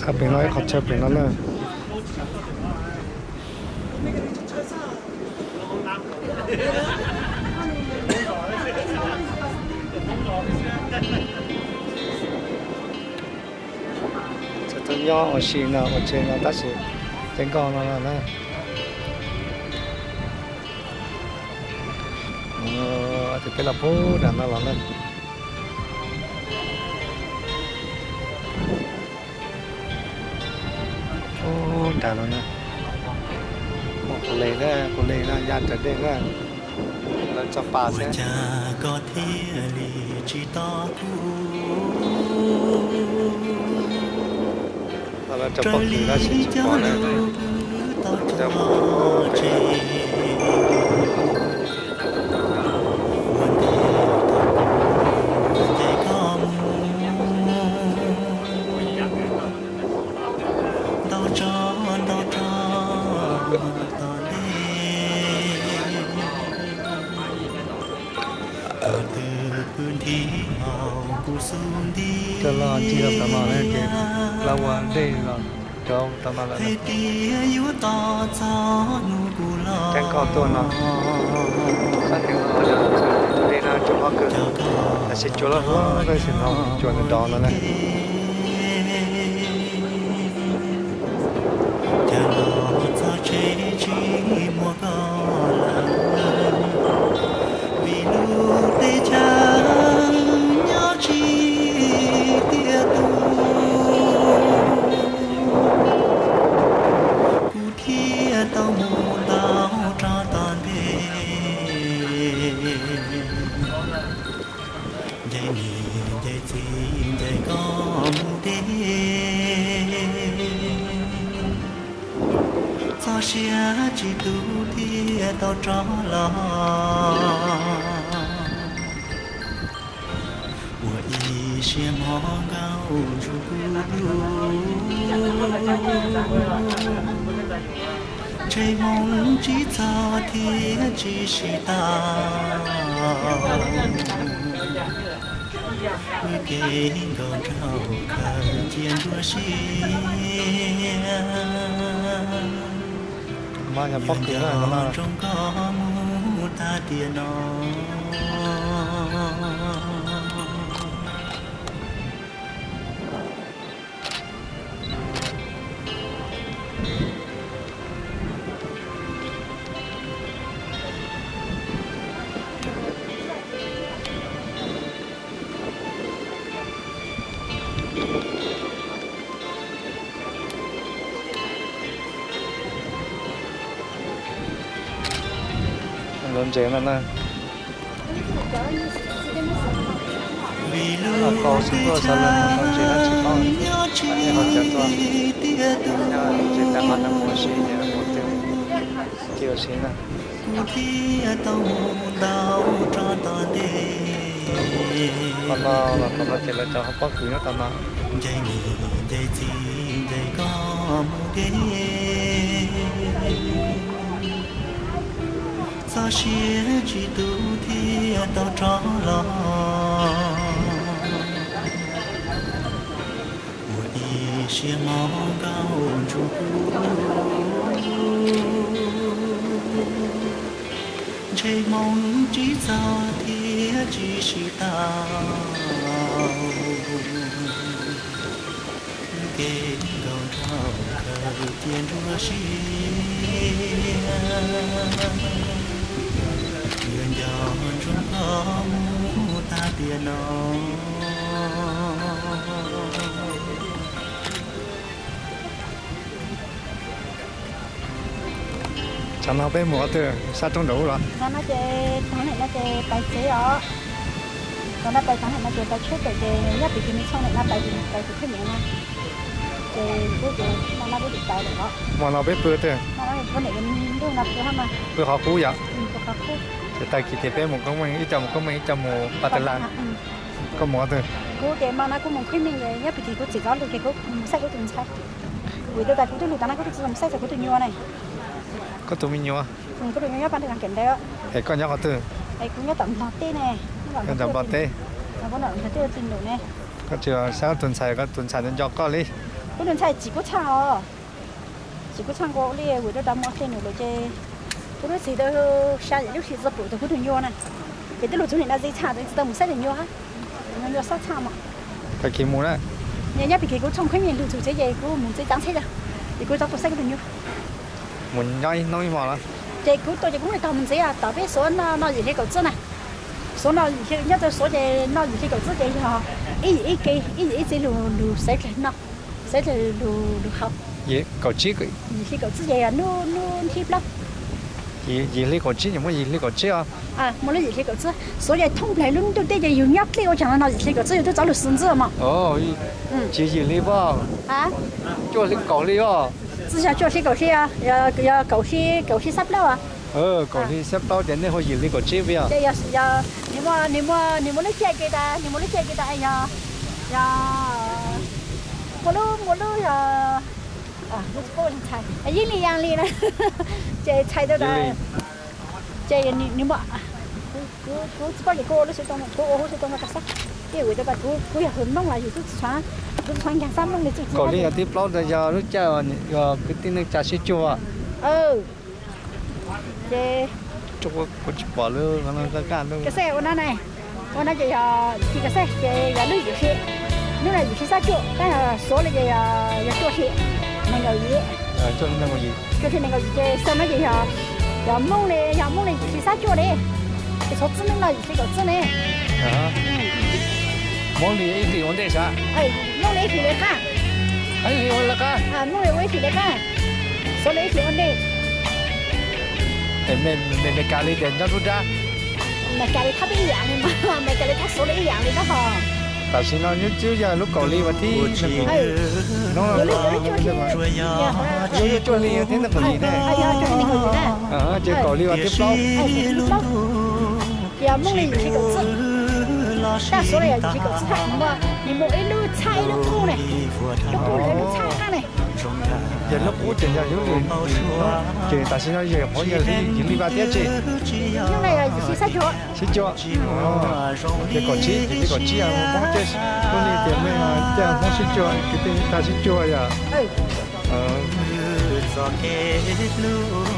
Pem no ib qhov chaw pem no na. Txawm nyob ua si no ua tsev no tab sis ceeb nkoj no na. Ces peb los pub nram no los na. Pub nram no na. Kuv le na, kuv le no ya raws dej na. Lawv tso pas xwb. Ua cas koj thiaj li tsis tos kuv? Lawv tso pob kws tab sis tsis pom na. Ntau tso, ntau tso, tom ntej. Tus twg pw nthi hauv kuv xub ntiag. Coj los ncig rau tom no na, ces lawv ua dej los rau tom no lawm. Hais tias yuav tos txog hnub kuv los. Ceeb nkoj tuaj no. Sab teev no yog dej no cua pob kws, tab sis cua loj loj tab sis no cua nrov nrov no na. Cas los txog tsev tsis muaj koj lawm, vim lub teb chaws nyob tsis tiaj tus, kuv thiaj tau mus ntau rau tom ntej. Ncaim niam ncaim txiv ncaim koj mus deb, txoj sia tsis tu thiaj tau rov los. Ua ib siab hmo nkauj ntsug kuv dua, ntsej hmoo tsis txog thiab tsis sib tau. Wb kev nkaus nraug khaws cia nruab siab, yuav nco ntsoov koj mus tag tiam no. Lawv ntses no na. Vim lub teb chaws nyob tsis tiaj tus, ces tab qhov no mus ua si ces mus twg cia ua si na. Kuv thiaj tau mus ntau rau tom ntej. Qhov no los qhov no ces lawv cov pob kws nyob tom no. Ncaim niam ncaim txiv ncaim koj mus deb, txoj sia tsis tu thiaj tau rov los. Ua ib siab hmo nkauj ntsug kuv, ntsej hmoo tsis txog thiab tsis sib tau. Wb kev nkaus nraug khaws cia nruab siab, yuav nco ntsoov koj mus tag tiam no. Tsam no peb mus qhov twg, sab roob nraum ub los? Tam no ces tav nem no ces pais tsev os. Tam no pais tav nem no ces pais tsheb pem ces nyob pem tus me txhooj nem no pais, pais tus kheej niam no. Ces kuv ces no no kuv tsis pais lawm os. Hmo no peb pw twg? Pw qhov qub yom? Ces tag kis ces peb mus koob meej, ib co mus koob meej ib co mus pas tas las. Koj mus qhov twg? Kuv ces hmo no kuv mus koob meej ces nyob pem ces kuv txiv txov lus ces kuv mus saib kuv tus ntxhais. Kuv twb tas kuv twb lus tas no kuv twb tsis mus saib txog kuv tus nyuam ne. Koj tus me nyuam? Kuv tus nyuam nyob pab ntawm kem ntawd. Es koj nyob qhov twg? Es kuv nyob tom Nplog teb ne. Nyob tom Nplog teb. Kuv nyob tom Nplog teb ua tij num ne. Koj tsis saib koj tus ntxhais, koj tus ntxhais nco koj li. Kuv tus ntxhais tsis kub txhaj os, tsis kub txhaj nkaus li vim rau rau muaj tej num lawm ces kuv lub txiv tau xya yim lub hlis txog pum tau kuv tus nyuag na, ces twb luag txog nim no txiv txhaj txiv tsis tau mus saib tus nyuag, tus nyuag xob txhaj mas. Tag kis mus na, nyob pem kev kuv txhob khaub ncaws lug txug tsev ces kuv mus ntxiv tsav ntxheb tag, ces kuv rov tuaj saib kuv tus nyuag. Mus nyob ib hnub ib hmos los? Ces kuv tuaj ces kuv muab tog mus ntxiv tom peb Suav no noj yim hli kaum txib na. Suav no nyob rau Suav ces noj yim hli kaum txib ces yog ib yim ib ke, ib yim ib txij lug lug xaiv dlawg noj, xaiv dlawg lug haus. Kaum tsib, yim hli kaum txib ces yog hnub, hnub thib plaub. Yim hli kaum tsib ces muaj yim hli kaum tsib os. Muaj lub yim hli kaum txib. Suav ces thoob plaws lub ntuj teb ces yug nyob dlej ua caag no noj yim hli kaum txib yug tub txov lug xwb ntxiv mas. Tsis yim hli pob, cuaj hli kaum hli os. Txij yog cuaj hli kaum hli, yog kaum hli, kaum hli xab plaub as. Kaum hli xab plaub ces nej hu yim hli kaum tsib puas yog? Ces yog, nws muaj, nws muaj lub caij ke tas, nws muaj lub caij ke tas yog, yog muaj lub, muaj lub yog, yeej li yaas li na, ces txhais tau tas, ces nws muaj, kuv tsis paub ces kuv ua lub xov tooj, kuv ua hauv xov tooj no tas xwb. Ces vim rau tas kuv yog hwm Hmoob los yus twb tsis txhob nkaag xab Hmoob li txuj ci. Kaum hli yog thib plaub tas yog lub caij uas kwv tij neej tsa sib cuag. Ces kuv tsis pom lub qab qab lub. Ka xej ua no ne, ua no ces yog, tsis ka xej ces yog lub yim hli, hnub no yim hli xab cuaj, tab yog Suav li ces yog cuaj hli nees nkaum yim. Cuaj hli nees nkaum yim ces xaus no ces yog, yog Hmoob li, yog Hmoob li yim hli xab cuaj li, ces txhob txib hnub no yim hli kaum txib ne. Hmoob li ib hlis ua ntej sav? Hmoob li ib hlis li qab. Ib hlis ua li qab. Hmoob li ua ib hlis li qab. Suav li ib hlis ua ntej. Mes kas li tias nyob nruab nrab. Mes kas li thab peb ib yam li mas, mes kas li thab Suav li ib yam li tab hos. Tam sim no nyob twb yog lub kaum hli vas thib nees nkaum, hnub no yog lub cuaj hli vas thib nees nkaum yim ne. Ces kaum hli vas thib plaub. Ces Hmoob li yim hli kaum txib, tab Suav li yog yim hli kaum txib, nws muaj ib lub txhaj ib lub qub ne, lub qub lawv lub txhaj qab ne. Ces lub qub ces yog yus li, ces tam sim no yog qhov yog yim hli vas thiab tsis? Hnub no yog yim hli xab cuaj. Sib cuag. Ces kaum tsib, yim hli kaum tsib Hmoob ces, Hmoob li ces muaj caij Hmoob sib cuag, kwv tij tag sib cuag yom. Txoj kev hlub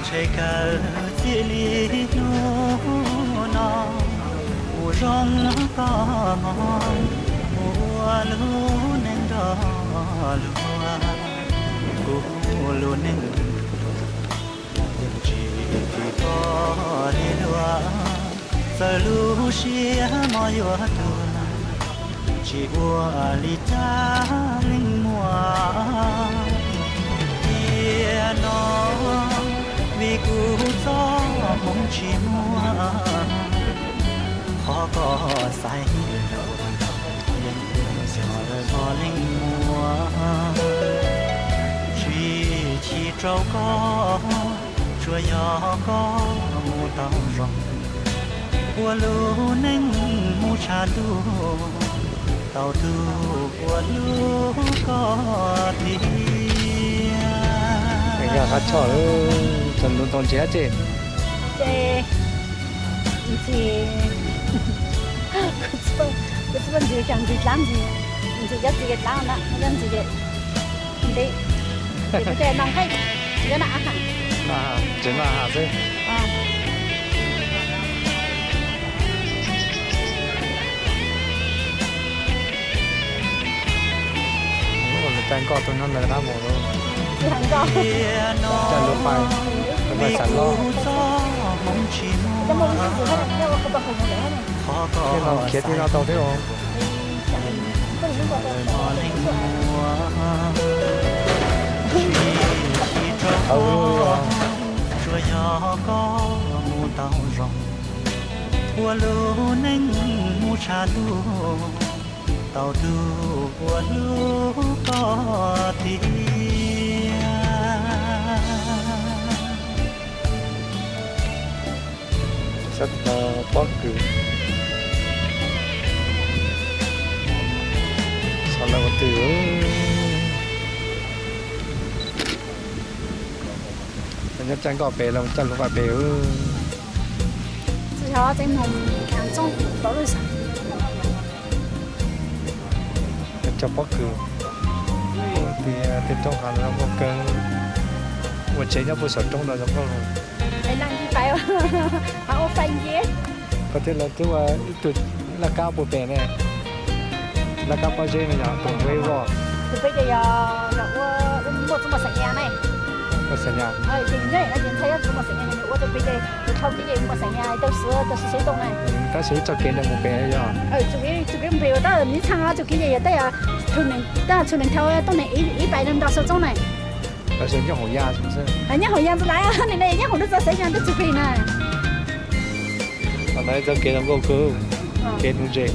ntshe kawg txij li hnub no, kuv zoo koj ua lub neej nrog luag, kuv lub neej yeej tsis kho li luag, txawm lub siab mos yuav tuag, tsis ua li cas leej muaj. Tiam no vim kuv txoj hmoov tsis muaj, qhov koj xaiv yeej yog lawm mos leej muaj. Tsis chim rau koj, tsuas yog koj mus tau zoo, ua lub neej mus tshav ntuj, tau tuag ua lub koj tiag. Qab tshoj, txog ntu tau ntsiav ces, ces ntxim, kuv txoj ntxim, cov ntxim dlaab ntxim, ntxim cov txiv dlaab na, cov ntxim nti, ces kuv coj no nqaij, tsis coj no a has, tsis no a has xwb. Lawv caij nkoj tuaj nyob ntawd qab mus lawm. Caij lub pais, lub pais xam loj. Tej no khiav tej no tau thiab os. Tsuas yog koj mus tau zoo, ua lub neej mus tshav ntuj, tau tuag ua lub koj tiag. Sab pob kws, sab lawv ua twg. Nyob caij nkoj pem los caij lub pais pem. Cov pob kws, Tej roob hav no zoo nkauj kawg. Ua tsev nyob puag saum roob no zoo nkauj. Koj thiab lawv twb ua ib tug laj kab puag pem ne, laj kab pob zeb no yog tus nqe voj. Tus peb ces yog ua muaj txuj mos xeem nya ne. Mos xeem nya. Ua tus peb ces tus thau kev ces mos xeem nya tau xwb, tau xwb xwb tau na. Tab sis ib txoj kev ntawd mus pem yog. Tus kev mus pem ua tab nws txhaj txoj kev ces yog tej, tab txhua neeg thau tau neeg ib pais neeg nto xwb txob na. Tab sis nyob hauv yaj xwb. Nyob hauv yaj ntxwv lawm, nim no nyob hauv lub txoj xeem nya twb tsis plig na. Txoj kev zoo nkauj kawg, kev nuv ntses.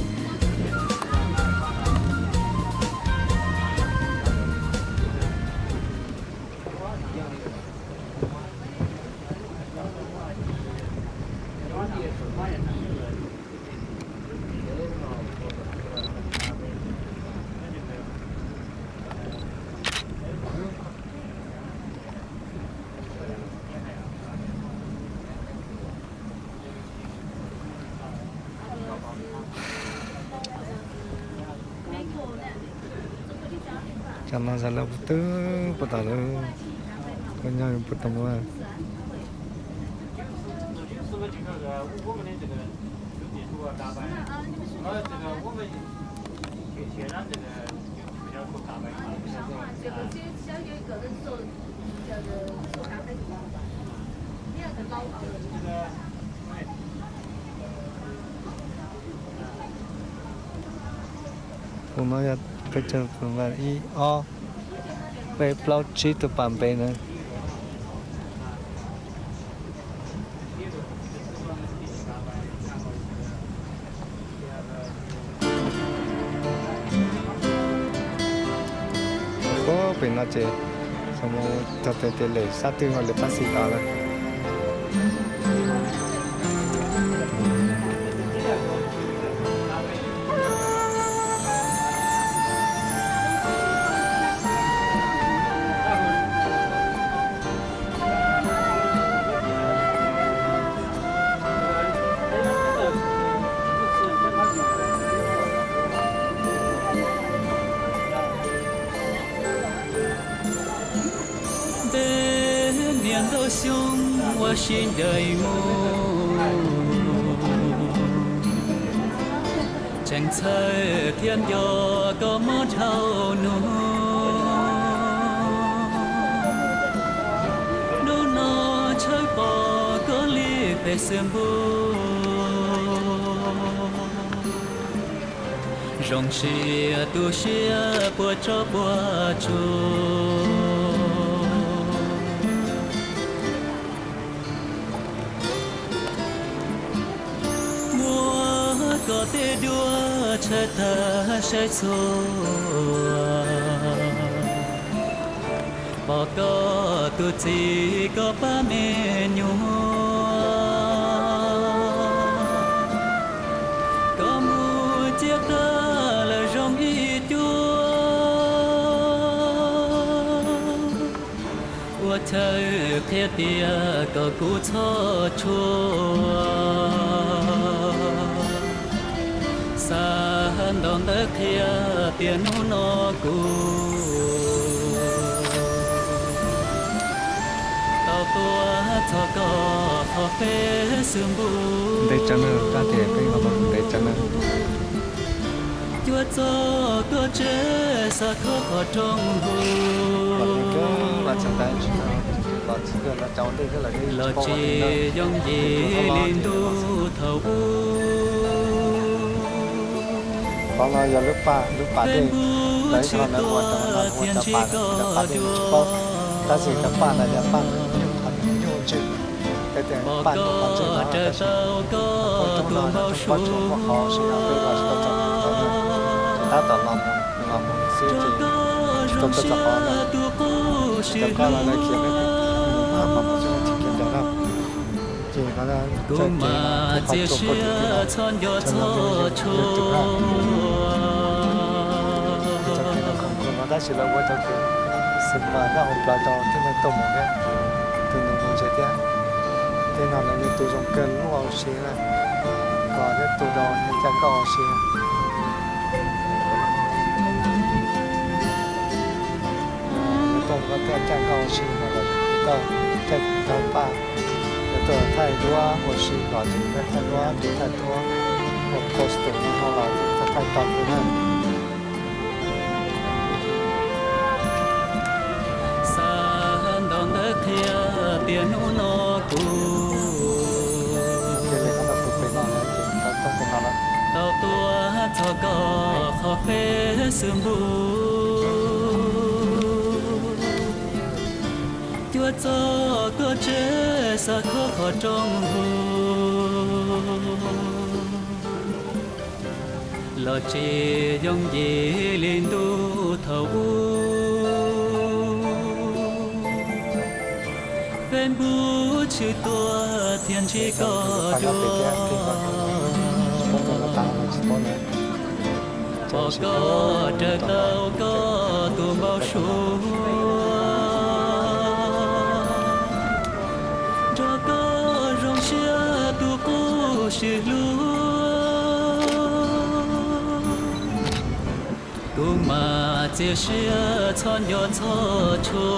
Cov no xav lawv puag twg puag tom lawv, koj nyob puag tom lawv. Tus no yog peb caug tus, ib ob peb plaub tsib tus pas npe na. Puag pem no ces txog mus txog tias lawm sab twg ho lawm pab xis tos lawm. Ntev niaj ntau xyoo ua si ncaim mus, tseem txhawj thiab nco koj mob dhau nug. Hnub no tshawb pom koj li pes xwb npug, zoo siab tu siab puas tsob puas tsuag. Muab koj tej duab tshaib tag saib txhua, pom koj tus txiv koj pab me nyuam. Koj mus ciaj qab lawm zoo ib cuab, ua chaw qhia tias kom kuv txhob tshua. Xa ntaus ntawv qhia tias hnub no kuv tau tuaj txog koj qhov peb xwb npug. Ntev tsawv na, kab tias peb no mas ntev tsawv na. Cuab txog koj tsev xa khob qhov rooj hu. Los tsis yooj yim li ntuj thaum ub. Qhov no yog lub paj, lub pas dej, lawv ib txhia ua cov no hu ua cov pas, cov pas dej tsis paub, tab sis cov paj ntawd yog paj nyuj, qhov nyuj ntswg, peb tias paj nyuj qhov ntswg no, tab sis peb roob no yog roob pob tsuas muaj qhov sib no peb los tsis tau txog qhov no, ces tab tom los mus los mus xwb ces tsis tau tuaj txog qhov no. Cov koj los lawv khiav peb mus maj mam mus xwb tsis khiav ncaim na. Ces qhov no txoj kev no thiaj qhov tsuas puag tim tim no, cov no yog yus tus na. Txoj kev no khoom khoom no tab sis lawv ua txoj kev xwm pas nyob hauv plawv rau tej neeg tuaj mus thiab, tus nus mus ntses thiab. Tej no lawv yog tus zoo kawg lub ua si na, kom thiab tus rau neeg caj nkoj ua si. Caij nkoj ua si no los caij tawg paj, yog tuaj thaij duab ua si los ces thaij duab, tus thaij duab ua poster no los thaij tau tus na. Xav ntaus ntawv qhia tias hnub no kuv tau tuaj txog koj qhov Facebook. Cuab txog koj tsev xav khob qhov rooj hu, los tsis yooj yim li ntuj thaum ub. Facebook tshwm tuaj thiab ntsib koj dua, pom koj raws tau koj tus npau suav, nrog koj zoo siab tus qub sim hlub. Kuv mam txias siab txhob nco txhob tshua.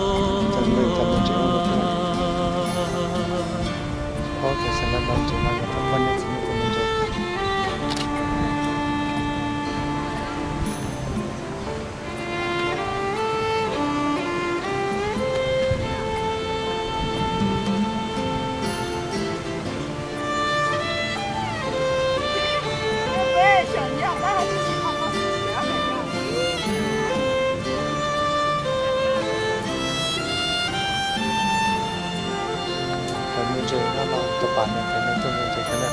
Cov me ntses no los tus pas nws ces nws tuaj me ntses kiag na.